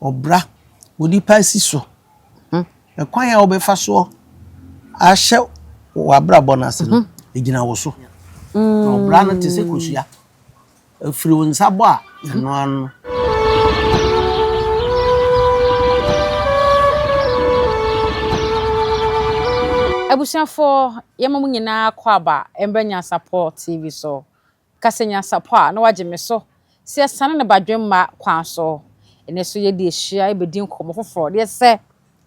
Ɔbra, onipa si so. Ɛkwan a wobɛfa soɔ ahyɛ w'abrabɔ no ase no, ɛgyina wo so. Na ɔbra no te sɛ kosua. Ɛfiri wo nsa bɔ a, ɛno ara no. Abusuafoɔ, yɛma mo nyinaa kɔ aba mbrɛ Nyansapɔ TV so. Ka sɛ nyansapɔ a, na wagye me so sɛ yɛsane no badwemma kwan so. Ɛnnɛ nso yɛde ahyia rebɛdi nkɔmmɔ foforɔ, deɛ ɛsɛ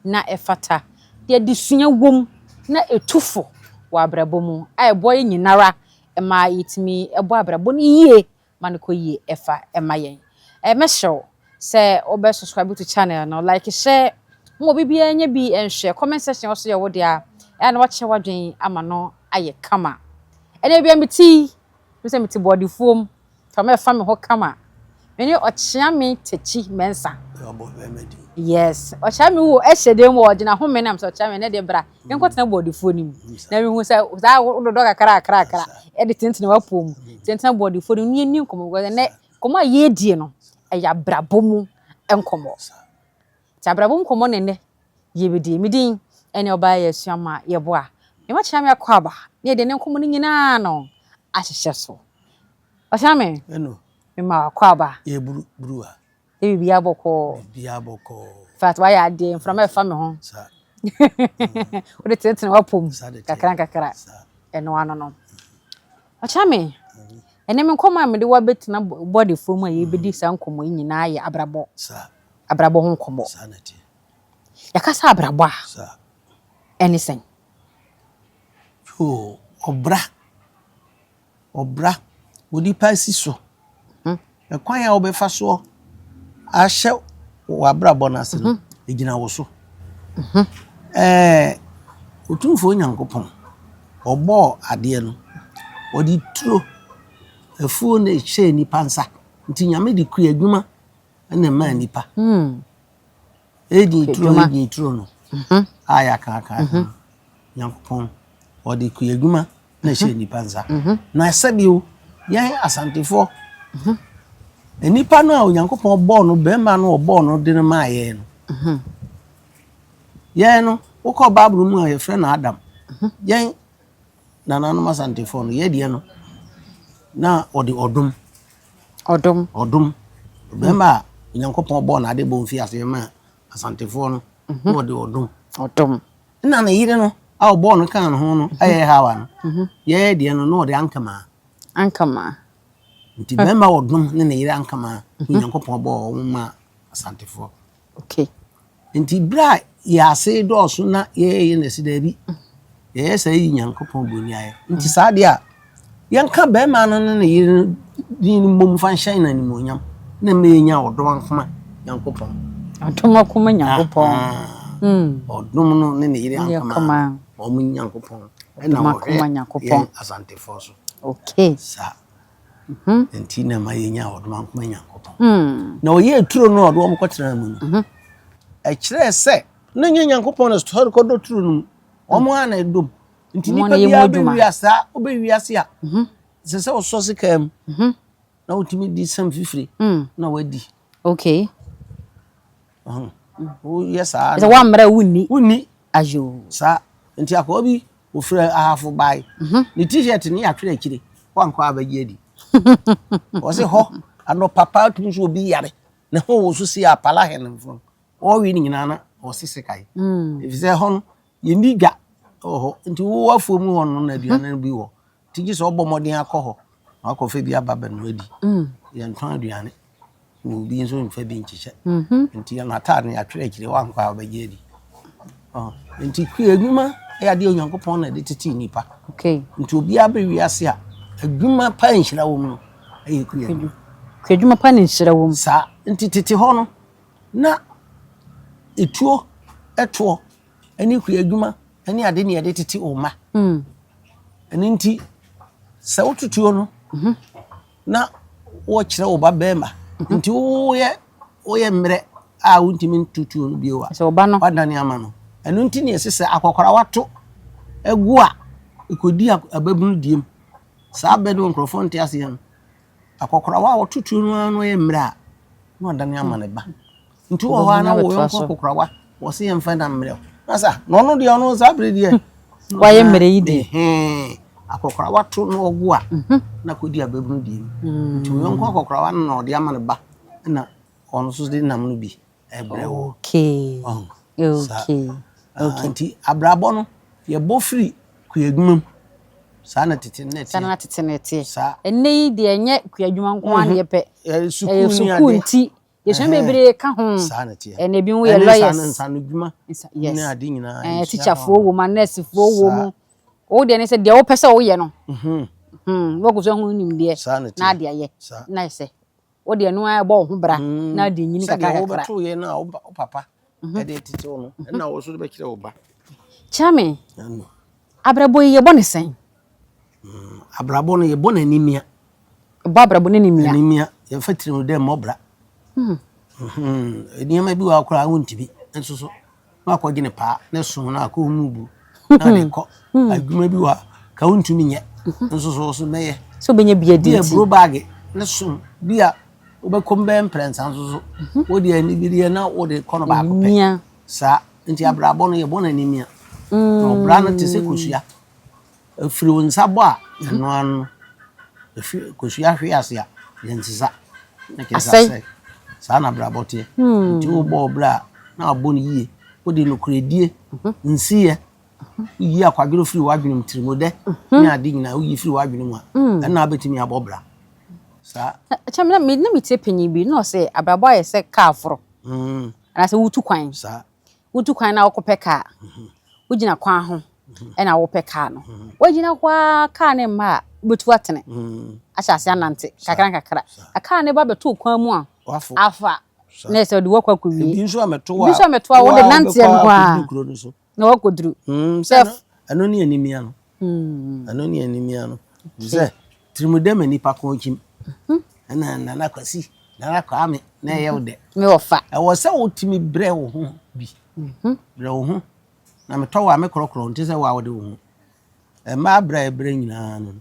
na ɛfata, deɛ adesua wom na ɛtu fo wɔ abrabɔ mu a ɛboa yɛn nyinara ma yɛtumi bɔ abrabɔ no yie ma no kɔ yie ɛfa ma yɛn. Mɛhyɛ wo sɛ wobɛ subscribe to channel no, like, share, ma obi biara nya bi nhwɛ. Comment section hɔ nso yɛ wo dea, ɛa na wakyɛ w'adwene ama no ayɛ kama. Ɛnɛ bia mete yi, me sɛ mete bɔɔdefuom, fa me fa me ho kama. Me ne Ɔkyeame Takyi Mensah. Yes, Ɔkyeame wo ɛhyɛ dɛm wɔ ɔgyina ho me nam sɛ Ɔkyeame ne deɛ bra, yɛnkɔ tena bɔɔdefuo no mu. Na mehu sɛ saa wododɔ kakra kakra kakra ɛde tenetene w'apɔ mu. Tenetene bɔɔdefuo no mu ne yɛnni nkɔmmɔ because ɛnɛ nkɔmmɔ a yɛredie no ɛyɛ abrabɔ mu nkɔmmɔ. Nti abrabɔ mu nkɔmmɔ na ɛnɛ yɛbɛdie. Me din ɛne ɔbaa yɛ asua ma yɛboa. Mema Ɔkyeame akɔ aba na yɛde ne nkɔmmɔ no nyinaa no ahyehyɛ so. Ɔkyeame, mema wakɔ aba. Yɛburu buruwa. Yɛ biribiara bɔkɔɔ. Biribiara bɔkɔɔ. Fact wayɛ adeɛ mframa ɛfa me ho. Saa. Wode tenetene w'apɔ mu kakra nkakra. Ɛno ano no. Ɔkyeame, ɛnɛ me nkɔmmɔ a mede wo abɛtena bɔdefoɔ mu a yɛbɛdi saa nkɔmmɔ yi nyinaa yɛ abrabɔ. Abrabɔ ho nkɔmmɔ. Yɛka sɛ abrabɔ a, ɛne sɛn? Yoo, ɔbra, ɔbra, onipa si so. Ɛkwan a wobɛfa soɔ ahyɛ w'abrabɔ no ase no, ɛgyina wo so. Ɛɛ, Otumfoɔ Nyankopɔn, ɔbɔɔ adeɛ no, ɔde turo, afuo na ɛhyɛɛ nipa nsa. Nti Nyame de kua adwuma na ɛmaa nipa. Eden turo, Eden turo no a yɛaka aka aka no, Nyankopɔn ɔde kua adwuma na ɛhyɛɛ nipa nsa. Na sɛbio yɛn Asantefoɔ, nipa no a Onyankopɔn bɔɔ no, bɛrima no ɔbɔɔ no de no maa yɛn no, yɛn no, wokɔ Bible mu a yɛfrɛ no Adam. Yɛn nananom Asantefoɔ no, yɛn deɛ no, na ɔde ɔdom. Ɔdom. Ɔdom. Bɛrima a Onyankopɔn bɔɔ n'ade bɔ mfiaseɛ maa Asantefoɔ no, na ɔde ɔdom. Ɔdom. Ɛna ne yere no a ɔbɔɔ no kaa ne ho no, ɛyɛ Hawa no, yɛn deɛ no, na ɔde Ankamaa. Ankamaa. Nti bɛrima ɔdom ne ne yere Ankamaa na Onyankopɔn bɔɔ wɔn maa Asantefoɔ. Okay. Nti berɛ a yɛn ase dɔɔso na yɛyɛ na ɛsi daabi, yɛyɛ saa yi Nyankopɔn bɔni ayɛ. Nti saa deɛ a, yɛnka bɛrima no ne ne yere no din no mmom fa nhyɛn no animuonyam na mma yɛnya ɔdom akoma Nyankopɔn. Ɔdom akoma Nyankopɔn. Ɔdom no ne ne yere Ankoma, wɔn Nyankopɔn ɛna wɔhwɛ yɛn Asantefoɔ so. Okay. Saa. Nti na ma yɛnya ɔdom akoma Nyankopɔn. Na ɔyɛɛ turo no a ɔde wɔn kɔtenaa mu no, ɛkyerɛɛ sɛ na nyɛ Nyankopɔn na sɔre kɔdɔ turo no mu. Wɔn a na ɛdɔ mu. Nti nipa biara bɛwi saa, wobɛwi ase a, ɛsɛ sɛ wosɔ sekaa mu na wotumi di sam fifire na wadi. Okay. Woyɛ saa. Sɛ woammrɛ wonni. Wonni. Ayo. Saa. Nti akɔɔ bi ofiri ahafo bae. Ne t-shirt ne yɛatwerɛ akyire. Wankɔ abɛgye adi. Ɔse hɔ anɔpa paa tumi so obi yare. Ne ho wo so si apala hɛn mfo. Ɔwe ne nyinaa na ɔse sekae. Ɛfiri sɛ hɔ no yɛnni dwa wɔ hɔ. Nti wo afuo mu hɔ no na aduane no bi wɔ. Nti gye sɛ ɔbɔ mmɔden akɔ hɔ na wakɔfa bi aba bɛnoa adi. Yɛntɔn aduane. Na obi nso mfa bi nkyekyɛ. Nti yɛn ataade no yɛatwerɛ akyire wankɔ a wobɛgye adi. Nti kua adwuma yɛ adeɛ Onyankopɔn na ɛde tetee nnipa. Okay. Nti obiara bɛ wiase a adwuma pa nhyira wɔ mu no ɛyɛ kua adwuma. Kua adwuma pa ne nhyira wɔ mu. Saa. Nti tete hɔ no na etuo ɛtoɔ ɛne kua adwuma ɛne ade ne yɛde tete wɔn mma. Ɛno nti sɛ wototuo no na wɔkyerɛ wo ba bɛrima nti woyɛ woyɛ mmerɛ a wontumi ntutuo no bio a Sɛ ɔba no. wadane ama no. Ɛno nti ne ɛsɛ sɛ akɔkora wato agu a ɛkɔdi ababunu diem. Saa bɛ no nkurɔfoɔ nte aseɛ no. Akɔkora wa a wɔtotuo no ara no yɛ mmerɛ a na wadane ama ne ba. Nti wɔ hɔ a na wo yɔnko akokorawa wɔ se yɛmfa nam mmerɛ wo. Na sa na ɔno deɛ ɔno saa bere deɛ. Wayɛ mmerɛ yi deɛ. Ɛhɛn akɔkorawa to na ɔgo a na kɔdi ababunu deɛ mu. Nti wo yɔnko akɔkorawa no na ɔde ama ne ba na ɔno nso de nam no bi ɛbrɛ wo. Okay. Ɔho. Okay. Okay. Nti abrabɔ no yɛbɔ firi kuadwuma mu. Saa na tete no na ɛteɛ. Saa na tete no ɛteɛ. Saa. Ɛnnɛ yi deɛ ɛnyɛ kuadwuma nko ara na yɛpɛ. Ɛyɛ Ɛyɛ sukuu ne sukuu ade. nti yɛsua bebree ka ho. Saa na ɛteɛ. Ɛna ebi yɛ Ɛne lawyers. nsa no dwuma. Yes. Ne ade nyinaa. Ɛɛ yɛsua teacherfoɔ ka ho. wɔ mu, nursefoɔ wɔ mu. Wo deɛ ne sɛ deɛ wopɛ sɛ woyɛ no. Wɔkɔ so ho nimdeɛ. Saa na ɛteɛ. Na ade ayɛ. Saa. Na ayɛ sɛ wo deɛ no ara bɔ wo ho bra na ade nyini kakra Sɛdeɛ kakra. wobɛto yɛ no a wo papa ɛde tete wo no ɛna wo nso de bɛkyerɛ wo ba. Kyame, Ɛno. abrabɔ yi yɛbɔ ne sɛn? Abrabɔ no yɛbɔ n'animia. Yɛbɔ abrabɔ no animia. Animia yɛmfa tirim dɛ mmɔ bra. Nneɛma bi wɔ hɔ koraa wontumi nso so na wakɔgye ne paa ne so na akɔ mu bu na de kɔ. Adwuma bi wɔ hɔ ka wontumi nyɛ nso so so mɛyɛ. Sɛ wobɛnya bi adi Bi a nti. buro baage ne so bi a wobɛkɔ mu bɛyɛ mprɛnsa nso so wode anibereɛ na wode kɔ no baako pɛ. Animia. Saa nti abrabɔ no yɛbɔ no animia. Na ɔbra no te sɛ kosua. Ɛfiri wo nsa bɔ a ɛno ano no ɛfiri kosua hwe ase a yɛnsesa. Na kyerɛ sɛ Asɛe. asɛe. Saa na abrabɔ teɛ. Nti wobɔ ɔbra a na wabɔ no yie. Wode nokorɛdie, nsiyɛ, woyi akwadworɔ firi w'adwene mu, tirimodɛ ne ade nyinaa woyi firi w'adwene mu a ɛna wobɛtumi abɔ bra. Saa. Kyame na me na metie panyin bi na ɔsɛ abrabɔ ayɛ sɛ kaa foro. Anaasɛ wotu kwan. Saa. Wotu kwan na wokɔpɛ kaa. Wogyina kwan ho ɛna wopɛ kaa no. Wogyina hɔ a kaa ne mma a wobɛtu atene. Ahyɛ ase anante kakra nkakra. Kaa ne ba bɛto kwan mu a Wafo. afa na ɛsɛ ɔde wakɔ akɔwie. Ebi nso a mɛto a Ebi nso a mɛto a wode nanteɛ no hɔ a akɔduru kuro no so. na wakɔduru. Sɛ ɛno ne animia no. Ɛno ne animia no. Sɛ tirimudɛ ma nipa kɔn kyim. Ɛna Nana Kwasi, Nana Kwame na ɛyɛ wo dɛ. Me wɔfa. Ɛwɔ sɛ wotumi brɛ wo ho bi. Brɛ wo ho. Na metɔ wo a mekorɔkorɔ nte sɛ wo a wode wo ho. Mmaa brɛ a ɛbrɛ nyinaa no.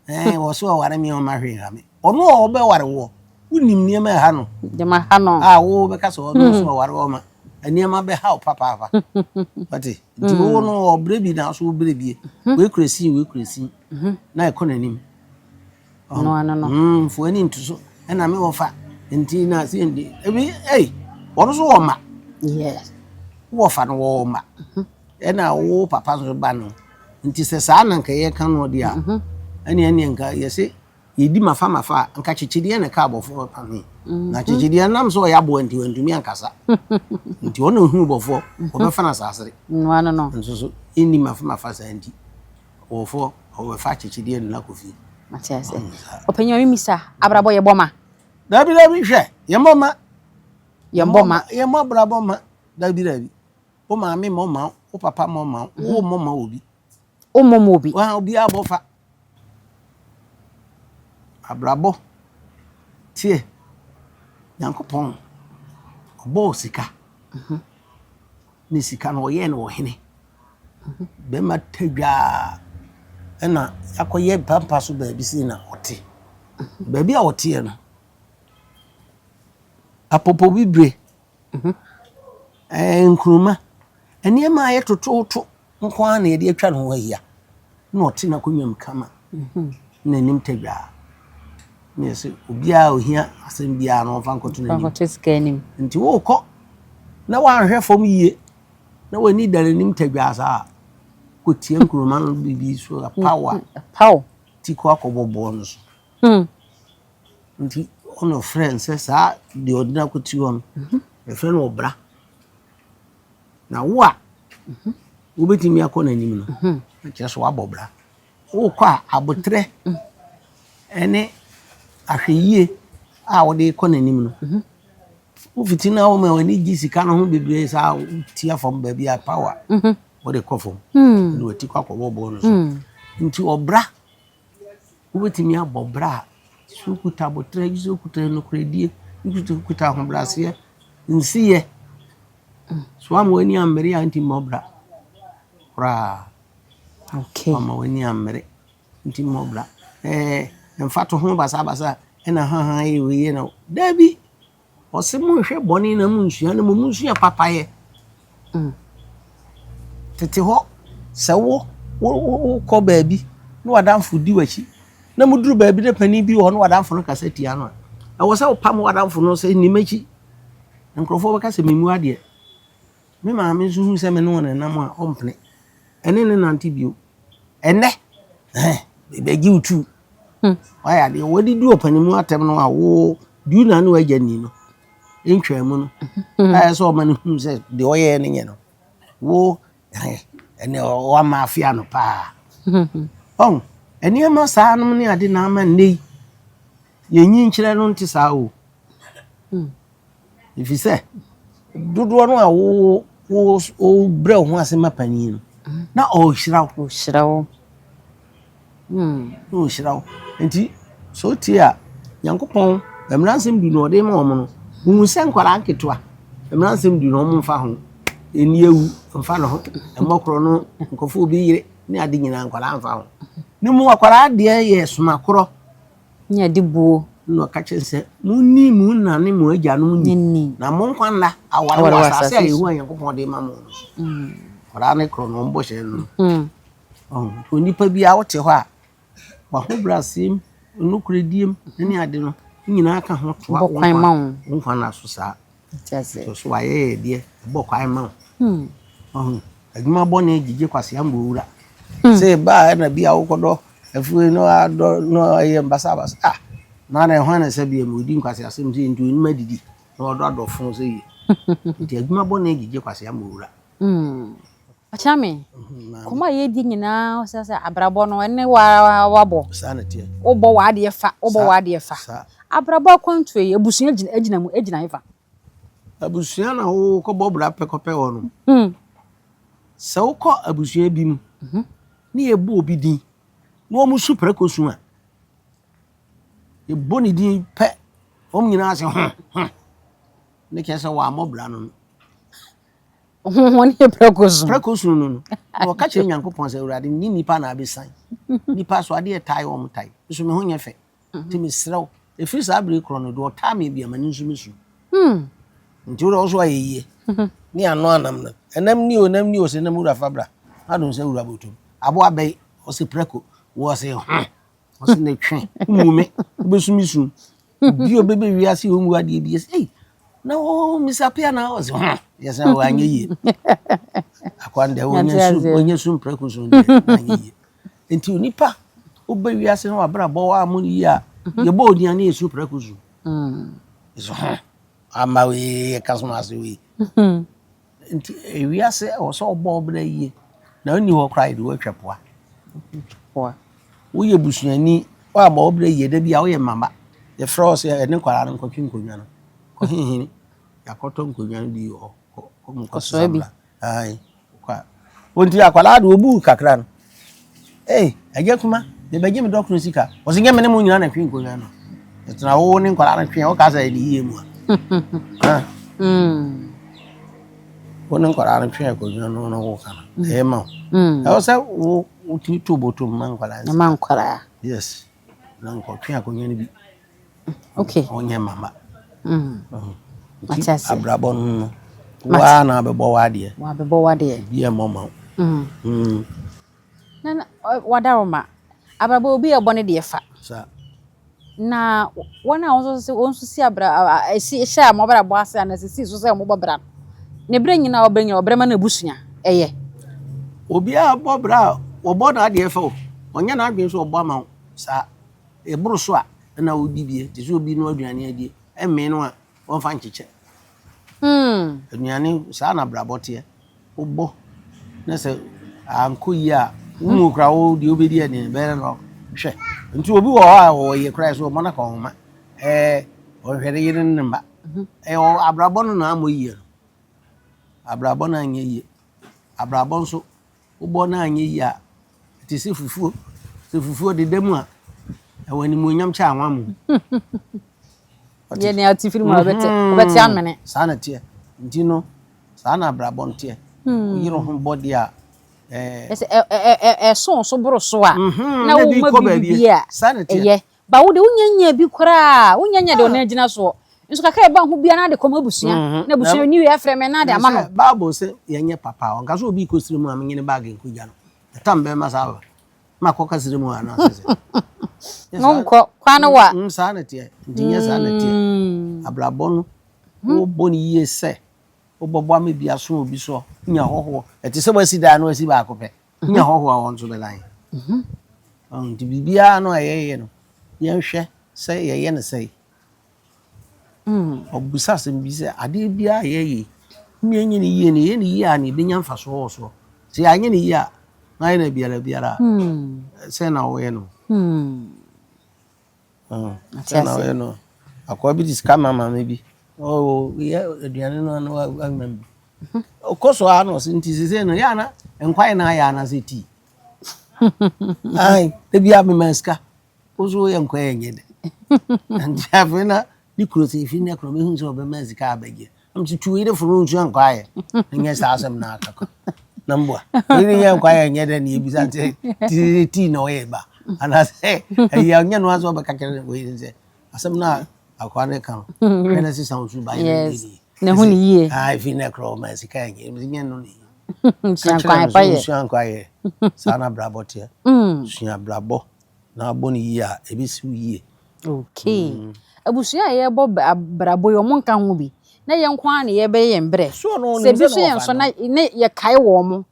Ɛɛ wɔ so ɔware me a ɔmma hwee nha me. Ɔno a ɔbɛware woɔ, wonim nneɛma a ɛha no. Nneɛma ha no. A wo bɛka sɛ ɔno nso ɔware wɔ ma nneɛma bɛha wo papaapa. Wate? Nti wo no ɔbrɛ bi na so wobrɛ bie. Wei kura sin, wei kura sin. Na ɛkɔ n'anim. No ano no. Fo ani nto so. Ɛna me wɔfa. Nti na se ndi. Ebi ei, ɔno nso wɔ mma. Yes. Wɔfa no wɔ mma. Ɛna wo papa nso ba no. Nti sɛ saa na nka yɛka no deɛ a, ɛne ɛne nka yɛse yɛdi mafa mafa a, nka kyekyedeɛ na ɛka abɔfoɔ pame. Na kyekyedeɛ nam sɛ ɔyɛ aboa nti wantumi ankasa. Nti ɔno ohunu bɔfoɔ, ɔbɛfa no asase. No ano no. Nso so ɛnni mafa mafa saa nti, ɔwɔfoɔ ɔbɛfa kyekyedeɛ de no akɔ fie. Mate ase. Ɔpanyin ma mimisa abrabɔ yɛbɔ ma. Dabi dabi hwɛ, yɛmmɔ ma. Yɛmbɔ ma. Yɛmmɔ abrabɔ ma. Dabi dabi. Wo maame mmɔ ma wo, papa mmɔ ma wo, wo mmɔ ma obi. Wo mmɔ ma obi. Wa obi abɔ fa. Abrabɔ tie. Nyankopɔn ɔbɔɔ sika. Ne sika no ɔyɛɛ no ɔhene. Bɛrima tadwaa ɛna akɔyɛ pampa so baabi sei na ɔte. Baabi a ɔteɛ no, apopobibire, nkuruma, nneɛma a yɛtototo nko ara na yɛde atwa ne ho ahyia. Na ɔte n'akonnwa mu kama. Na anim tadwaa. Na yɛsɛ obiara a ohia asɛm biara no ɔmfa nkɔto n'anim. Nkɔto sika anim. Nti wokɔ na woanhwɛ fam yie na w'ani da n'anim tadwaa saa a, kɔtia nkuruma no biribi so apaw a Paw. ti kɔ akɔbɔ boɔ no so. Nti ɔna ɔfrɛ no sɛ saa deɛ ɔde no akɔti hɔ no, yɛfrɛ no ɔbra. Na wo a wobɛtumi akɔ n'anim no, na kyerɛ sɛ woabɔ bra. Wokɔ a abotrɛ ɛne ahwɛyie a wode kɔ n'anim no, wofiti na woma w'ani gye sika no ho bebree saa wotia fam baabi a power wode kɔ fam. Na wati kɔ akɔbɔ boɔ no so. Nti ɔbra wobɛtumi abɔ bra a sɛ wokuta abotrɛ, sɛ wokuta nokorɛdie, wokuta ahobrɛaseɛ, nsiyɛ. So woama w'ani ammere a nti mmɔ bra koraa. Okay. Woama w'ani ammere nti mmɔ bra. Ɛɛ mfatoho basabasa ɛna hahan yɛ wei yɛ na daabi. Ɔse monhwɛ bɔne na monsua na mmom monsua papayɛ. Tete hɔ, sɛ wo wokɔ baabi na w'adamfo di w'akyi na moduru baabi na panin bi wɔ hɔ na w'adamfo no kasa tia no a, ɛwɔ sɛ wopam w'adamfo no sɛ nni m'akyi. Nkurɔfoɔ bɛka sɛ memmu adeɛ. Me maame nso hu sɛ me ne wɔn nam a ɔmpene. Ɛne ne nante bio. Ɛnnɛ, ɛhɛn, bɛgye wo tu. Wayɛ adeɛ, wɔde di ɔpanin mu atɛm no a wo du na ne w'agya ni no, ntwaa mu no. Ayɛ sɛ ɔma no hu sɛ deɛ ɔyɛɛ no nyɛ no. Wo, ɛhɛn, ɛnɛ wama afe ano paa. Ɔn, nneɛma saa nom ne ade na ama nnɛ yi, yɛnyi nkyerɛ no nte saa o. Ɛfiri sɛ, dodoɔ no a wo wo wobrɛ wo ho ase ma panin no, na ɔrehyira wo. Ɔhyira wo. Na ɔrehyira wo. Nti, sɛ wotie a, Nyankopɔn, mmaransɛm du na ɔde ma wɔn no, wohu sɛ nkwadaa nketewa, mmaransɛm du no wɔn mfa ho. Ɛnni awu, mfa ne ho, mmɔ korɔ no, nkɔfo obi yere, ne ade nyinaa nkwadaa mfa ho. Ne mu akwadaa deɛ yɛ somakorɔ. Ne ade buo. Na ɔka kyerɛ sɛ, Monni mo na ne mo agyanom ni, na mo nkwa nna aware wɔ asase a Yehowa Nyankopɔn de rema mo no so. Nkwadaa no korɔ no, wɔn bɔhyɛ no no. Onipa biara wote hɔ a, w'ahobrɛaseɛ mu, nokorɛdie mu ne ade no nyinaa ka ho toa wo nkwa nna so saa. Nti so wayɛ yɛ deɛ, ɛbɔ kwan ma wo. Ɔho, adwuma bɔne gyigye kwasea mbɔ wura. Sɛ ɛba a ɛna bi a wokɔdɔ afuo no adɔ no ɛyɛ mbasabasa. Ah, na na ɛhwan na sɛ bi mu odi nkwasea asɛm sɛ nti onim adidi na ɔdɔ adɔfo sɛ yie. Nti adwuma bɔne gyigye kwasea mbɔ wura. Ɔkyame, kɔmɔ a yɛdi nyinaa sɛ sɛ abrabɔ no ɛne wa wabɔ. Saa na teɛ. Wobɔ w'adeɛ fa, wobɔ w'adeɛ fa. Abrabɔ akwantuo yi, abusua gyina gyina mu gyina hefa? Abusua na wokɔbɔ bra pɛkɔpɛ wɔ no. Sɛ wokɔ abusua bi mu ne yɛbɔ obi din na wɔn su prɛko su a, yɛbɔ ne din pɛ, wɔn nyinaa sɛ ho ho ne kyerɛ sɛ wɔammɔ bra no no. Ho ho ne prɛko su. Prɛko su no no. Na wɔka kyerɛ Nyankopɔn sɛ Awurade ne nipa na abɛsan. Nipa so adeɛ tae wɔn tae. Nso me ho nyɛ fɛ. Nti mesrɛ wo, ɛfiri saa bere korɔ no, deɛ ɔtaa me bi ama ne nso me su. Nti wode wo so ayɛ yie. Ne ano anam no. Ɛnam ni o, ɛnam ni o, sɛ nam wura fa bra. Adom sɛ wura bɔtɔm. Aboa bɛyi, ɔse prɛko, wɔ se ho. Ɔse ne twe, womu me, wobɛsu me su. Bi o bɛbɛ wiase ɔmu adeɛ bi. Yɛsɛ, ei, na wo Mr. Pia na ɔse ho. Yɛsɛ wanyɛ yie. Akwan deɛ wɔnyɛ su mprɛko su deɛ, anyɛ yie. Nti onipa, wobɛ wiase na wabrabɔ wɔ amu yie a, yɛbɔ odin ne yɛsu prɛko su. Yɛsɛ ho. Ama wei yɛka so ase wei. Nti ewiase ɛwɔ sɛ ɔbɔ ɔbra yie na ɔnni hɔ koraa yɛde woatwa poa. Poa. Woyɛ busuani woabɔ ɔbra yie da bi a woyɛ mama. Yɛfrɛ wo sɛ ɛne nkwadaa no nkɔtwe nkonnwa no. Kɔhehene yɛakɔtɔ nkonnwa no bi wɔ hɔ. Kɔ Kɔsoa bi. Ae. Nti akwadaa de obu kakra no. Ei, agya kuma, mebɛgye me dɔkono sika. Ɔsɛ nyɛ me ne mo nyinaa na twe nkonnwa no. Ɛtena wo ne nkwadaa no twe a woka sɛ ɛde yie mu a. Wo ne nkwadaa no twe akonnwa no na woka no. Ɛyɛ ma wo. Ɛwɔ sɛ wo wotumi to bɔtɔ mu ma nkwadaa Ma nkwadaa. Yes. Na nkɔtwe akonnwa no bi. Okay. Ɔnyɛ mama. Mate ase. Abrabɔ no no. Waa na abɛbɔ w'adeɛ. Wabɛbɔ w'adeɛ. Bi ɛmmɔ ma wo. Na wadaroma. Abrabɔ obi a ɛbɔ ne deɛ fa. Saa. Na wɔn a wɔn nso wɔn nso si abra esi hyɛ a wɔn abrabɔ ase anaa sisi so sɛ wɔn bɔ bra no. Ne bere nyinaa ɔbɛ nyinaa ɔbrɛ ma n'abusua ɛyɛ. Obiara bɔ bra a wɔbɔ n'adeɛ fa o. Ɔnyɛ n'adwene sɛ ɔbɔ ama wo. Saa. Ɛboro so a ɛna wodi bie. Te sɛ obi no aduane adie. Ɛmmee no a wɔmfa nkyekyɛ. Aduane saa na abrabɔ teɛ. Wobɔ na sɛ ankɔ yie a wo mu koraa wo deɛ wobɛdi ɛdeɛ bɛyɛ no hwɛ. Nti obi wɔ hɔ a ɔyɛ koraa sɛ ɔmmɔ no akɔnhoma. Ɛɛ ɔhwɛ ne yere ne ne mma. Ɛyɛ abrabɔ no na ammɔ yie no. Abrabɔ no anyɛ yie. Abrabɔ nso wobɔ no anyɛ yie a ɛte sɛ fufuo. Sɛ fufuo deda mu a ɛwɔ animuonyam kyɛ anwa mu. Yɛ nea ɔte firi mu a ɔbɛte ɔbɛte amene. Saa na teɛ. Nti no saa na abrabɔ no teɛ. Woyere ho bɔ deɛ a ɛsɛ ɛso so boro so a na woma biribi a Saa na teɛ. ɛyɛ. Ba wo de wonyanya bi koraa wonyanya deɛ ɔno agyina soɔ. Nso kakra a ɛba ho biara na de kɔma abusua. Na abusua ni wei afrɛ me na de ama no. Bible sɛ yɛnyɛ papa a, ɔnka sɛ obi kɔ siri mu a menye ne bag nkɔgya no. Ɛtam bɛma saa ba. Ma kɔka siri mu a na sɛ sɛ. Monkɔ, kwan no wa. Saa na teɛ. Nti nyɛ saa na teɛ. Abrabɔ no, wobɔ no yie sɛ wobɔbɔ ama bi aso obi so, nya hɔhoɔ. Ɛte sɛ wasi dan no asi baako pɛ. Nya hɔhoɔ a wɔn nso bɛdan. Nti biribiara no a yɛyɛ no, yɛnhwɛ sɛ yɛyɛ no sɛe. Ɔbisa asɛm bi sɛ, adeɛ biara a yɛyɛ yi, ne yɛnyɛ no yie no, yɛyɛ no yie a na yɛbɛnya mfasoɔ wɔ soɔ. Sɛ yɛanyɛ no yie a, na ayɛ no biara biara a, sɛn na wɔyɛ no? Sɛn na wɔyɛ no? Akoa bi de sika ma maame bi. Ɔyɛ aduane no na wama bi. Ɔkɔ so ara na ɔse, nti sesei no, yɛ ana nkwan na ayɛ anaasɛ tii? Ae, da biara mema sika. Wo nso woyɛ nkwa yɛ nyɛ dɛ. Nti afei na ne kuro sɛ ɛfiri nnɛ korɔ mɛhu sɛ ɔbɛma sika abɛgye. Nam sɛ tu yere foro nso nkwa ayɛ. Nyɛ saa asɛm na aka kwa. Na mboa. Yere nyɛ nkwa yɛ nyɛ dɛ ne yɛbisa sɛ tii tii na ɔyɛ ba. Anaasɛ ɛyɛ ɔnyɛ no asɛ ɔbɛka kyerɛ ne yere sɛ asɛm no a akoa no ka no hwɛ na sesa wo suban no Yes. yie. Na hu ne yie. Ah, ɛfiri nnɛ korɔ ɔma sika yɛ nyɛ. Nyɛ no ne yie. Sua nkwa pa yɛ. Sua nkwa yɛ. Saa na abrabɔ teɛ. Sua abrabɔ na abɔ no yie a ɛbɛsi wo yie. Okay. Abusua a yɛbɔ abrabɔ yi, ɔmo nka ho bi. Na yɛn nko ara na yɛbɛyɛ yɛn brɛ. So ɔno Sɛ ɔnim ebi sɛ so na yɛn wɔfa so no. na ne yɛkae wɔn mo.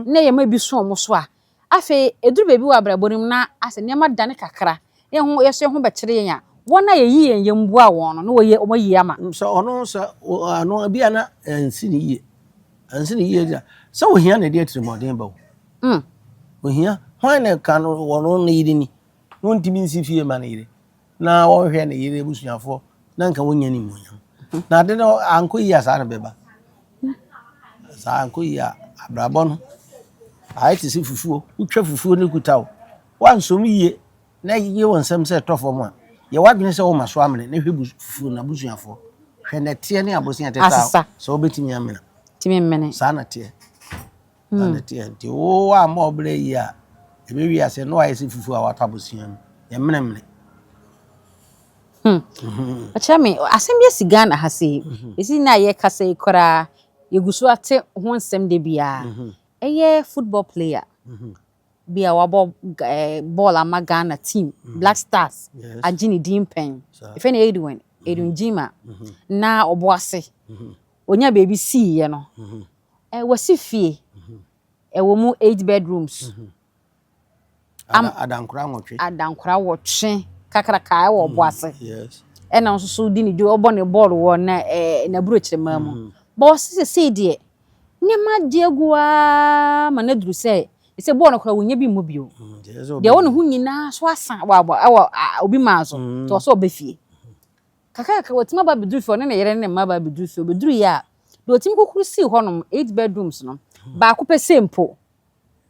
Na yɛma ebi so ɔmo so a, afei eduru baabi wɔ abrabɔ no mu na asɛ nneɛma dane kakra. Na yɛn ho yɛso yɛn ho bɛkyerɛ yɛn a, wɔn a yɛyi yɛn yam boa wɔn no, na wɔyɛ wɔn ayi ama. Sɛ ɔno sɛ ano bi a na ɛnsi ne yie. Ɛnsi ne yie a, sɛ ohia na ɛde atirimuɔden ba wo. Ohia hwan na ka no wɔno ne yere ni. Na ɔntumi nsi fie ma ne yere. Na wɔnhwɛ ne yere abusuafoɔ na nka wɔnya ne muonyam. Na ade no ankɔ yie a saa na bɛba. Saa ankɔ yie a abrabɔ no ayɛ te sɛ fufuo. Wotwa fufuo no kuta wo. Woansom yie na yie wɔ nsɛm sɛ ɛtɔ fam a, yɛ w'adwene sɛ woma so amene na hwɛ fufuo no abusuafoɔ. Hwɛ nɛteɛ ne abosea teta Asesa. sɛ wobɛtumi amena. Tumi mmene. Saa na teɛ. Saa na teɛ. Nti wo a ma ɔbrɛ yie a, ɛbɛwie ase na wayɛ sɛ fufuo a watɔ abosea mu. Yɛmmenemene. Ɔkyerɛ me asɛm bi asi Ghana ha sei. Esi na yɛkasa yi koraa, yɛgu so ate ho nsɛm da biara. Ɛyɛ football player bi a wabɔ bɔɔl ama Ghana team, Black Stars, agye ne din pɛn. Yɛfrɛ no Edwin, Edwin Gyimah. Na ɔbɔ ase. Onya baabi siiɛ no, wasi fie. Ɛwɔ mu 8 bedrooms. Adankora 8. Adankora 8 kakraka ɛwɔ ɔbɔ ase. Ɛna nso so di ne dwo ɔbɔ ne bɔɔl wɔ na n'aburokyerɛmaa mu. But ɔsi sesei deɛ nneɛma agye agu ara ma no aduru sɛ sɛ bɔɔl no koraa wonya bi mmɔ bio. Deɛ ɛwɔ ne ho nyinaa so asa wɔ abɔ ɛwɔ obi maa so. Nti ɔsɛ ɔbɛ fie. Kakra kakra watumi aba abɛduru fie, ɔne ne yere ne ne mma aba abɛduru fie. Obɛduru yie a, deɛ ɔtumi kukuru sii hɔnom 8 bedrooms no, baako pɛ sɛ mpo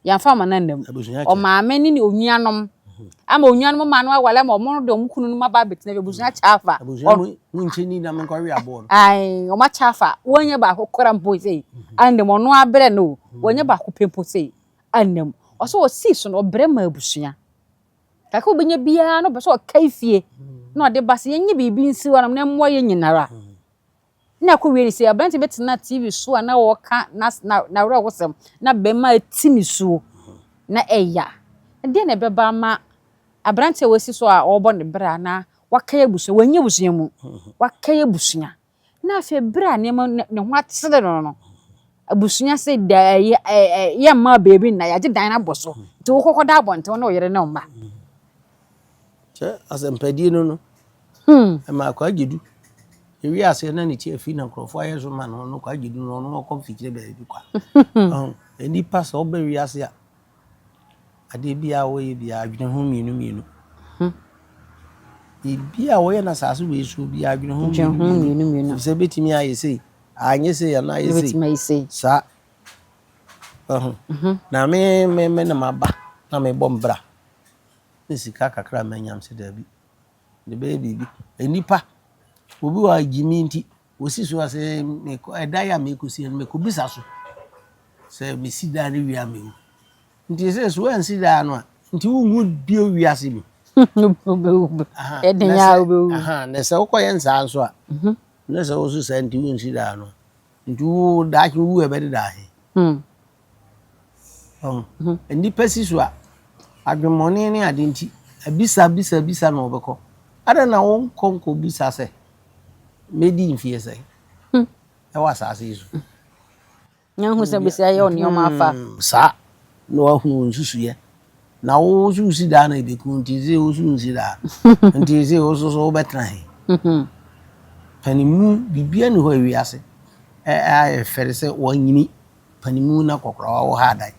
yɛamfa ama no anam. Ɔmaame ne ne onuanom ama onuanom ma no awale ama ɔmo de ɔmo kunu no aba abɛtena fie. Abusua kyɛ afa. Abusua mu nkyɛn ni na menkɔwe aboɔ no. Ae, ɔmo akyɛ afa. Wɔnyɛ baako kora mpo sei anam. Ɔno abrɛ no o. Wɔnyɛ baako pɛ mpo sei anam. Ɔsɛ ɔsii so no ɔbrɛ ma abusua. Kakra obɛnya biara no ɔpɛ sɛ ɔkae fie na ɔde ba sɛ yɛnyɛ biribi nsi hɔnom na mmoa yɛn nyinara. Na akɔ wie ne sɛ aberante bɛtena TV so a na ɔka n'awerɛhosɛm na bɛrima ati ne suo na ɛya. Ɛdeɛn na ɛbɛba ama aberante a wasi so a ɔrebɔ ne bra na wakae abusua, wanyɛ abusua mu, wakae abusua. Na afei berɛ a nneɛma ne ho akyere no no, abusua sɛ da ɛyɛ yɛmma baabi nna yɛagye dan no abɔ so. Nti wokɔkɔda abɔnten wo ne wo yere ne wo mma. Kyɛ asɛmpadie no no, ɛma akwa gye du. Ewi ase na ne ti afi na nkurɔfoɔ ayɛ so ma no no kwa gye du no ɔno ɔkɔ mfikyire baabi kwa. Nnipa sɛ ɔbɛ wiase a, adeɛ biara wɔyɛ biara adwene ho mmienu mmienu. Biribi a wɔyɛ no asase wei so biara adwene ho mmienu mmienu. Sɛ bɛtumi ayɛ sei, anyɛ sei anaa ayɛ sei. Saa. Na me me me na maba na mebɔ mbra. Ne sika kakra a manya m sɛ daabi. De bɛyɛ biribi. Nnipa, obi wɔ a gyimi nti, wɔsi so a sɛ mekɔ ɛdan a mekɔsi no mekɔbisa so sɛ mesi dan no wie a mewu. Nti sɛ so woansi dan no a, nti wonwu bio wiase mu. Wobɛwu. Ɛden a wobɛwu. Na sɛ wokɔyɛ nsaa nso a, na sɛ wo so saa nti wonsi daa no, nti wo daakye wowu a ɛbɛdeda he? Nnipa si so a, adwemmɔne ne ade nti, abisa bisa bisa na wɔbɛkɔ. Adɛn na wonkɔ nkɔbisa sɛ, mɛdi mfeɛ sɛn ɛwɔ asase yi so? Na hu sɛ bɛsi ayɛ wo nneɛma afa. Saa na wahunu wo nsusuiɛ. Na wo nso wosi daa na ɛbɛku nti sɛ wo nso nsi daa. Nti sɛ wo nso so wobɛtena he? Panimu, biribiara nni hɔ a wiase ayɛ fɛre sɛ wanyini panimu na kɔkorawa wɔ ha adan.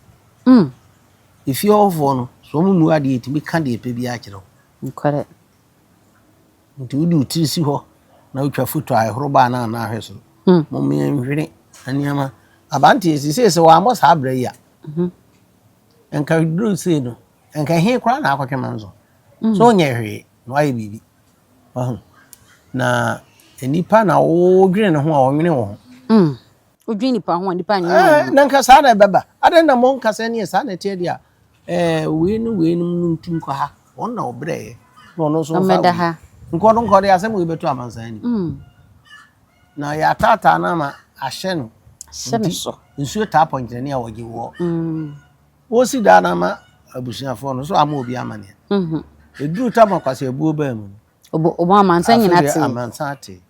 Efie hɔfoɔ no, sɛ wɔn mmu adeɛ ɛtumi ka deɛ ɛpɛ biara kyerɛ wo. Nokorɛ. Nti wode wo tiri si hɔ na wotwa foto a ɛhoro baa na anaa ahwɛ soro. Momma yɛnhwene nneɛma. Aberanteɛ seesei sɛ wammɔ saa bra yi a, nka duru sei no, nka he koraa na akɔtwe manso. So wonyɛ hwee na wayɛ biribi. Wahu. Na nnipa na wodwene ne ho a ɔnwene wo ho. Wodwene nipa ho a nipa nwene wo ho. Na nka saa na ɛbɛba. Adɛn na monka sɛ neɛ saa na ɛteɛ deɛ a, wei ne weinom no ntu nkɔ ha. Wɔn na wɔbrɛeɛ. Na ɔno nso mfa wei. Nkɔ no nkɔ de asɛm wei bɛto amansan anim. Na yɛataataa no ama ahyɛ no. Ahyɛ ne so. Nsuo taa pɔnkyerɛne a wɔgye woɔ. Wɔsi daa no ama abusuafoɔ no so ama obi amaneɛ. Ɛduru tam a kwasi abuo baa mu no. Ɔbɔ amansan nyinaa te. Amansan te.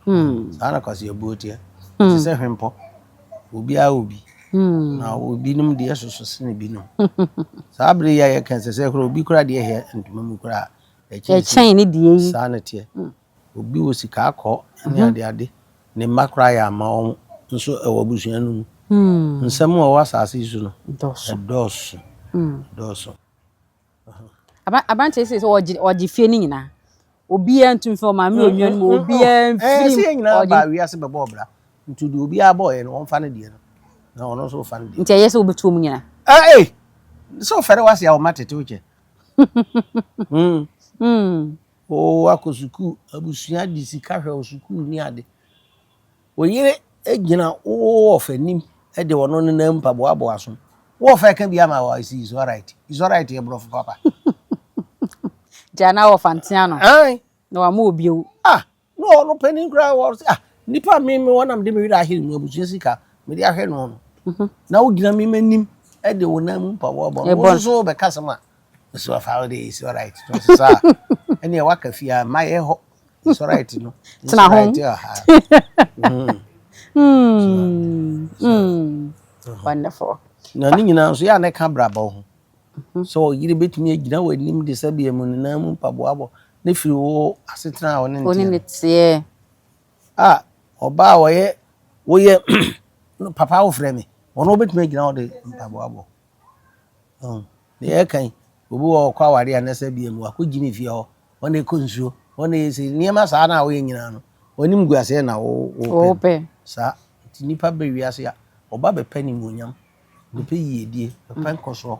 Saa na kwasi abuo teɛ. Te sɛ hwempɔ. Obiara wɔ bi. Na obinom deɛ soso sene binom. Saa bere yi a yɛka sɛ sɛ koraa obi koraa deɛ hɛ ntoma mu koraa ɛkyɛn ne deɛ yi. Saa na teɛ. Obi wɔ sika akɔ ne ade ade. Ne mma koraa yɛ ama wɔn nso ɛwɔ abusua no mu. Nsɛm a ɛwɔ asase yi so no ɛdɔɔso. Ɛdɔɔso. Aberanteɛ sɛ sɛ ɔgye fie no nyinaa. Obiara ntumi fɛ ɔmaame onua no mu obiara mfiri. Sɛ yɛn nyinaa ba wiase bɛbɔ ɔbra. Nti deɛ obiara bɔɔyɛ no wɔmfa no deɛ no. Na ɔno nso fa no deɛ. Nti ɛyɛ sɛ wobɛtu wɔn nyinaa. Ɛɛ sɛ ɔfɛre wase a ɔma tete wo kyɛ. O akɔ sukuu abusua de sika hwɛ wo sukuu ne ade. Wo yere gyina wo ɔfa anim de ɔno ne nan mpaboa aboa so. Wo ɔfa ɛka bi ama wɔ si is alright. Is alright yɛ borɔfo papa. Gya na wɔfa ntea no. Ae. Na wama obi ewu. Ah, na ɔno panin koraa wɔ sɛ ah nipa mi mi wɔnam de mi werɛ ahyɛ mu abusua sika mede ahwɛ no no. Na wogyina mi m'anim de wo nan mu mpaboa bɔ no. Wo nso so bɛka sɛm a nso afa wo de is alright. No saa. Ɛnea waka fie a mma yɛ hɔ. Is alright no. Tena ho. Wonderful. Na ne nyinaa nso yɛ a na ɛka brabɔ ho. Sɛ ɔyere bɛtumi agyina w'anim de sɛ bia mu ne nan mu mpaboa bɔ ne firi wo asetena a wo ne ne ne teɛ. A ɔbaa a ɔyɛ woyɛ papa wofrɛ me ɔno wobɛtumi agyina hɔ de mpaboa bɔ. Deɛ ɛka yi obi wɔ ɔkɔ aware a na sɛ bia mu wakɔgye ne fie hɔ ɔne ɛkɔ nsuo ɔne ɛsɛ nneɛma saa na woyɛ nyinaa no ɔnim gu aseɛ na wopɛ saa nti nipa bɛ wiase a ɔba bɛpɛ nimonyam bɛpɛ yiedie bɛpɛ nkɔsoɔ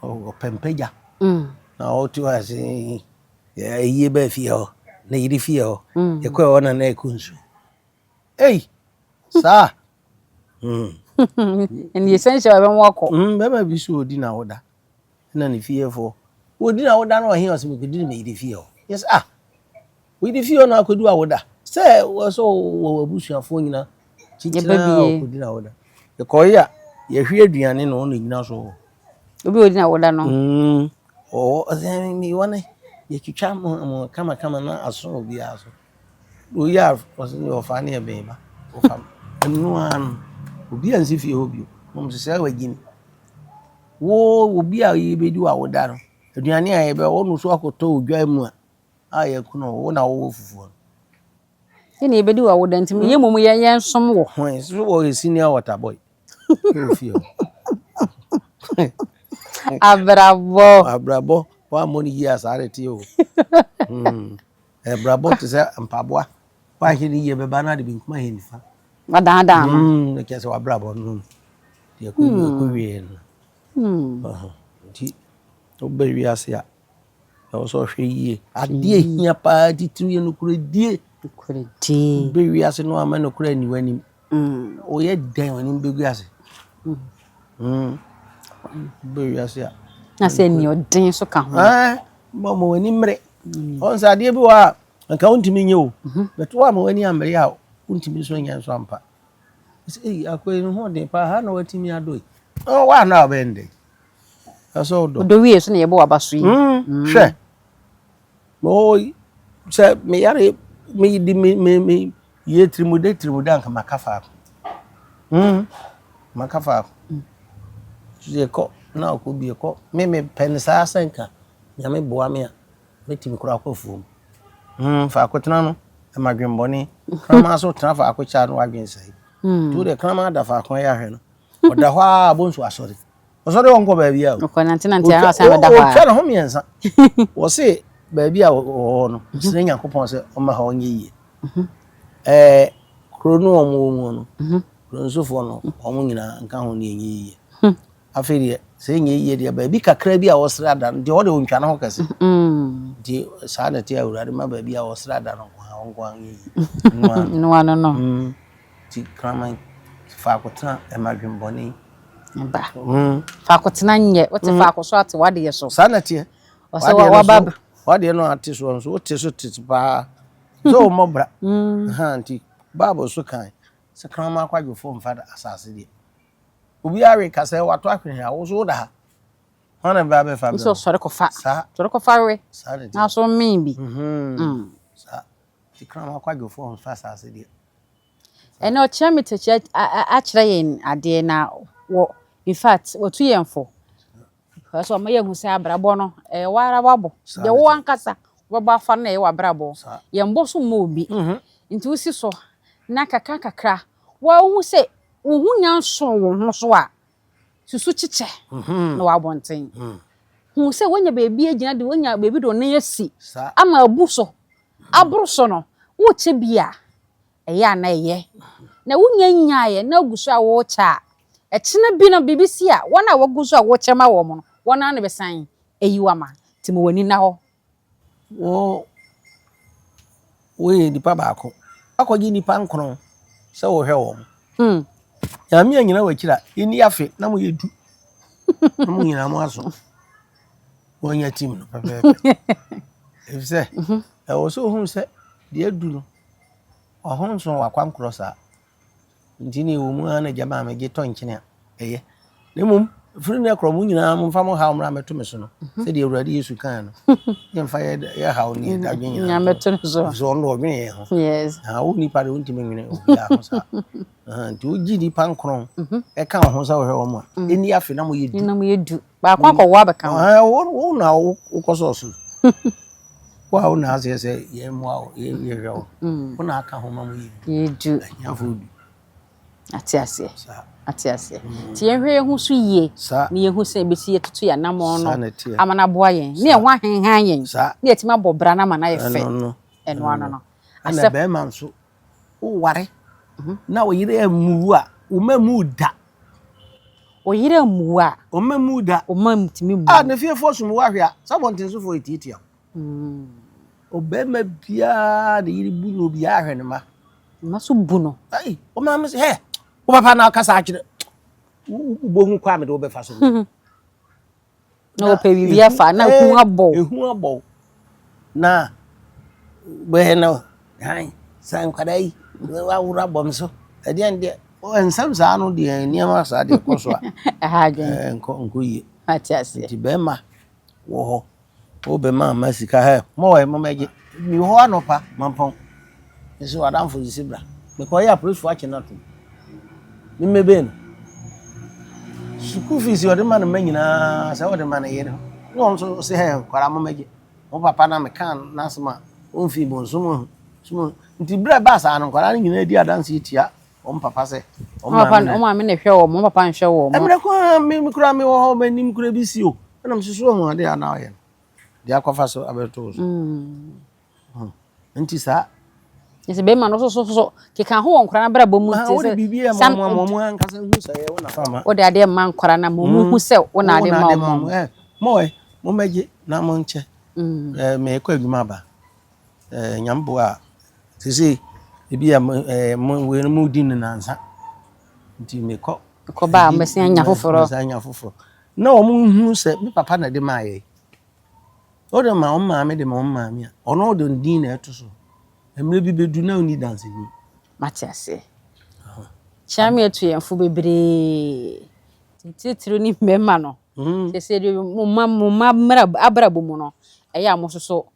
ɔpɛ mpagya na ɔte hɔ ase ɛyie bɛɛ fie hɔ na yere fie hɔ yɛkɔ hɔ na na ɛkɔ nsuo ei saa Ɛne essential ɛbɛn wakɔ. Bɛrima bi so ɔdi na woda na ne fiefoɔ wɔdi na woda no ɔhe ɔsɛ mekɔdi ne meyere fie hɔ yɛ sɛ ah woyere fie hɔ na akɔdi a woda sɛ wɔ sɛ wɔ abusuafoɔ nyina kyikyina ɔkɔdi na woda yɛkɔye a yɛhwe aduane na ɔno gyina so hɔ Obi odi na woda no. Ɔwɔ ɔsɛ mewɔ ne yɛtwitwa mo kamakama na aso obiara so oyi a ɔsɛ ɔfa ne ɛbɛn ba ɔfa ɛno ara no obi a nsi fie hɔ bio wɔn sɛ sɛ wagyi mi wo obi a yɛbɛdi wɔ awoda no aduane a yɛbɛ wɔn so akɔtɔ odwa mu a a yɛkono wo na wowɔ fufuo no. Yɛn na yɛbɛdi wɔ awoda nti yɛn mmom yɛn yɛn som wɔ. Hɔn so wɔ yɛ senior water boy. Wɔ fie hɔ. Abrabɔ. Abrabɔ wammɔ no yie a saa de te o. Abrabɔ te sɛ mpaboa. Woahwɛ no yie bɛba no ade benkum ahɛ nifa. Wadaadaa no. Ne kyerɛ sɛ wabrabɔ no deɛ ɛkɔ wie no. Nti wobɛ wiase a ɛwɔ sɛ ɔhwɛ yie. Adeɛ hia paa titiri yɛ nokorɛdie. Nokorɛdie. Wobɛ wiase no ama nokorɛ ani w'anim. Woyɛ dɛn w'anim bɛgu ase. Wobɛ wiase a. Na sɛ nea ɔden so ka ho. Ma ma w'ani mmere. Ɔn sɛ adeɛ bi wɔ hɔ a nka wontumi nyɛ o. But wo a ma w'ani ammere a wontumi nso nyɛ nso ampa. Sɛ ei akoa yi ne ho ɔden paa ha na watumi adɔ yi. Ɔ woanɔ a wobɛyɛ no dɛn? Ɛsɛ sɛ wodɔ. Wodɔ wie so na yɛbɔ w'aba so yi. Hwɛ. Mewɔ yi sɛ meyare medi me me me yɛ tirimude tirimude anka maka faako. Maka faako. Yɛkɔ na ɔkɔ bi yɛkɔ me mepɛ no saa sɛ nka Nyame boa me a mɛtumi koraa akɔ afuom. Faako tena no ɛma dwenbɔne. Kraman so tena faako kyɛ a na wadwen sɛe. Nti wo deɛ kraman da faako ɛyɛ ahwɛ no. Ɔda hɔ a bonsu asɔre. Ɔsɔre ɔnkɔ baabi a o. Ɔkɔ nante nante a ɔsan bɛda hɔ a. Ɔtwa ne ho mmiɛnsa. Wɔse baabi a wɔwɔ no, ɔsrɛ Nyankopɔn sɛ ɔmma hɔ nyɛ yie. Ɛɛ kuro no wɔn wɔ mu no, kuro nsofoɔ no wɔn nyinaa nka ho ne ɛnyɛ yie. Afei deɛ sɛ ɛnyɛ yie deɛ baabi kakra bi a wɔsrɛ ada no deɛ ɔde ɔntwa ne ho kɛse. Nti saa na ɛte Awurade ma baabi a wɔsrɛ ada no nko ara nko ara nyɛ yie. Noa no no. Nti kraman faako tena ɛma adwemmɔne. Ba. Faako tena nyɛ wote faako so ate w'adeɛ so. Saa na ɛteɛ. Ɔsɛ waba. W'adeɛ no ate soɔ nso wote so te paa. Sɛ wɔmmɔ bra. Nti Bible so kan sɛ kraman akwadwofoɔ mfa asase deɛ. Obiara reka sɛ wato ahwene a wo so woda ha. Hwan na bɛba abɛfa brɛ wo? Sɔre kɔfa. Saa. Sɔre kɔfa we. Saa na ɛteɛ. Na so mmee bi. Saa. Nti kraman akwadwofoɔ mfa asase deɛ. Ɛnɛ ɔkyerɛ me tɛkyerɛ akyerɛ yɛn adeɛ na wɔ in fact wɔtu yɛn fo. Because ɔma yɛhu sɛ abrabɔ no ɛyɛ wo ara wabɔ. Deɛ wo ankasa wobɛbɔ afa no na ɛyɛ w'abrabɔ. Yɛmbɔ so mma obi. Nti wosi so na kakra kakra woahu sɛ wo ho nya nsoo wo ho so a, susu kyekyɛ na wɔ abɔnten. Hu sɛ woanya baabi agyina de woanya baabi de wo nan asi ama abu so aboro so no, wokyɛ bi a, ɛyɛ a na ɛyɛ. Na wonya nyaeɛ na wogu so a worekyɛ a, ɛkyena bi no biribi si a, wɔn a wɔgu so a wokyɛ ma wɔn no, wɔn ara na bɛsan ayi wo ama. Nti ma w'ani nna hɔ. Wo woyɛ nipa baako akɔgye nipa nkron sɛ wohwɛ wɔn. Hmm. Nyame anyina w'akyiri a, ɛnni afe na moyɛ du na mo nyinaa mo aso. Wɔanya team no pɛpɛɛpɛ. Efisɛ ɛwɔ sɛ ohun sɛ deɛ adu no ɔho nso wɔ akwankorɔ saa. Nti ne ɛwɔ mu ara na gya maa megye tɔ nkyene a ɛyɛ. Na mmom firi nnɛ korɔ mo nyinaa momfa mo haw mmra mmɛto me so no mhm. sɛdeɛ Awurade Yesu kae no. Yɛmfa yɛ haw ne yɛ dadwen nyinaa mmɛto no so. Efisɛ ɔno ɔdwene yɛn ho. Yes. Na wo nipa de wontumi nwene obiara ho saa. Nti wogye nipa nkron mhm. ɛka wo ho sɛ wohwɛ wɔn a mm. ɛnni afe na moyɛ du. Na moyɛ du. Baako akɔwɔ abɛka ho. Wo na wokɔ sɛ ɔsoro. Wo a wo na aseɛ sɛ yɛn mmoa wo yɛhwɛ wo. Mm. Wo na aka ho ma mo yɛ du. Yɛ du. Ahiafoɔ du. Ate aseɛ. Ate aseɛ. Mm. Nti yɛnhwɛ yɛn ho so yie. Na yɛhu sɛ ebesi yɛtutu yɛn anammɔn no ama no aboa yɛn. Ne yɛn ho ahenhan yɛn. Ne yɛtumi abɔ bra no ama no ayɛ fɛ. Ɛno ano no. Ɛna bɛrima nso woware na wo yere ammu wo a, wo mma mmu wo da. Wo yere ammu wo a. Wo mma mmu wo da. Wo mma ntumi mmu. A na fiefoɔ som wo ahwɛ a, sɛ abɔntensofoɔ ɛtiatia wo. Hmm. Ɔbarima biara ne yere bu no obiara ahwɛ ne mma. Mma so bu no. Ayi, wo maame sɛ, hɛ, wo papa na ɔkasa akyerɛ. Wobɛhu kwan a mede wobɛfa so. Na wɔpɛ biribi afa na ehu abɔ wo. Ehu abɔ wo. Na bɛyɛ no han sɛ nkwadaa yi waworo abɔ me so. Ɛdeɛn deɛ nsɛm saa no deɛ nneɛma saa deɛ kɔ so a. Ɛha adwene. Nkɔ nkɔ yie. Ate aseɛ. Nti bɛrima wɔ hɔ. Wo bɛma ama sika hɛ mo wɔ mo mɛgye. Mi wɔ hɔ anɔpa mampɔn. Mese w'adamfo sisi bra. Mekɔyɛ apolisifoɔ akye no atom. Me mmɛbɛn no. Sukuu fees ɔde ma no mma nyinaa sɛ ɔde ma ne yere. Ne wɔn nso se hɛ nkwadaa mo mɛgye. Mo papa na meka n'asɛm a ɔmfii mo nso mo ahu. So mo nti berɛ ɛbaa saa no nkwadaa no nyinaa di adanseɛ tia wɔn papa sɛ wɔn maame na wɔn maame na ɛhwɛ wɔn, wɔn papa nhwɛ wɔn. Mmerɛ ko ara me koraa mewɔ hɔ m'anim koraa bi si o. Ɛna mesusu ɔho adeɛ a na ɔyɛ no. Deɛ akɔfa so abɛto wo so. Mm. Hmm. Nti saa. Nti bɛrima no soso so keka ho wɔ nkora no abrabɔ mu. Nti sɛ biribi yɛ ma wɔn wɔn ankasa hu sɛ yɛ wo na fa ma. Wode adeɛ mma nkora na ma wɔn hu sɛ wo na ade ma wɔn. Ɛ mo ɛ mo mɛgye na mo nkyɛ. Ɛ mɛkɔ adwuma aba. Ɛ nyame boa a sese ebi a mo ɛ mo wei no mo di no nansa. Nti mekɔ. Kɔ ba a mɛsan anya foforɔ. Mɛsan anya foforɔ. Na wɔn hu sɛ me papa na de maa yɛ. Wode ma wo maame de ma wo maame a, ɔno de ne din na ɛto so. Mmerɛ bi bɛdu na wonni danseni. Mate aseɛ. Kyea me atu yɛn fo bebree. Titiriw ne mmarima no. Sɛsɛ deɛ mo mma mo mma mmra abrabɔ mu no, ɛyɛ a mo nso so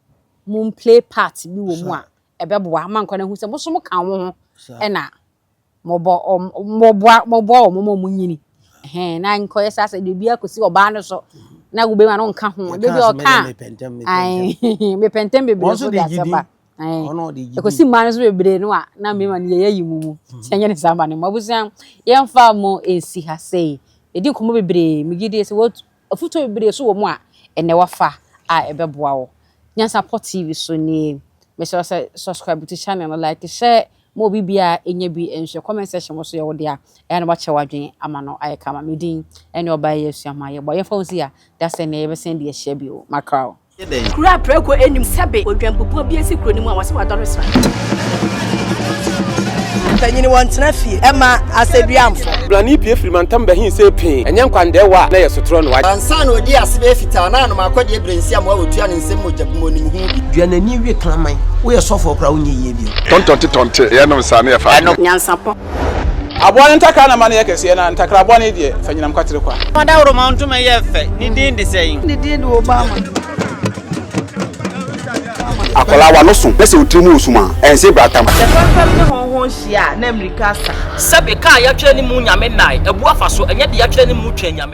mo play part bi wɔ mu a ɛbɛboa ama nkwadaa no ahu sɛ mo nso mo ka mo ho ɛna mobɔ moboa moboa wɔn ma wɔn nyini. Ɛhɛn na nkɔyɛ saa sɛ deɛ obiara kɔsi ɔbaa no so na wo bɛrima no nka ho. Deɛ bi ɔka a mepɛ ntɛm bebree nso de asɛm ba. Ɛkɔsi mmaa no so bebree no a na mmarima no yɛyɛ yi mu mu. Sɛ ɛnyɛ ne saa ma ne mu. Abusua yɛmfa mo nsi ha sei. Yɛdi nkɔmmɔ bebree megye die sɛ wɔ afutuo bebree so wɔ mu a ɛnɛ wafa a ɛbɛboa wo. Nyansapɔ TV so nie. Mesrɛ wo sɛ subscribe to channel no, like, share ma obi biara ɛnya bi nhwɛ. Comment section wɔ so yɛ wo dea. Ɛyɛ na wakyɛ w'adwene ama no ayɛ kama. Me din ɛne ɔbaa yi asua ho ayɛ bɔ. Yɛmfa wo nsi ha. Da sɛ nnɛ yɛbɛsan de ahyia bio. Makra wo. Kuro a prako nnim sɛbe odwanpupuo bi asi kuro no mu a wɔse wadɔre sra. Mpanyin wɔntena fie ɛma asɛduamfo. Brane pue firi mantam bɛhe see pee, ɛnyɛ nkwandɛɛwa a na ɛyɛ sotorɔ no. Ansa na ɔdii ase bɛyɛ fitaa na anom akɔdeɛ berɛ nsiamoa a ɔtua ne nsam mogya bi mu ɔnim ho bi. Dua n'ani we kraman. Woyɛ sɔfoɔ koraa wonyɛ yie bio. Tɔntɔnte tɔnte, yɛnom saa na yɛfa adeɛ. Nyansapɔ. Aboa no ntakra na ma no yɛ kɛseɛ, na ntakra bɔne deɛ, fa nyinam kwatere kwa. Ɔdawuroma ntoma yɛ fɛ, ne din de sɛn? Ne din de Obama. Akwadaa w'ano so na sɛ wo tiri mu wɔ sum a, ɛnse bratam. Sɛ fɛmfɛm ne hɔnhɔn hyia a, na mmirika asa. Sɛbe, ka a yɛatwerɛ ne mu Nyame nnae, abu afa so, ɛnyɛ deɛ yɛatwerɛ ne mu Twɛn Nyame.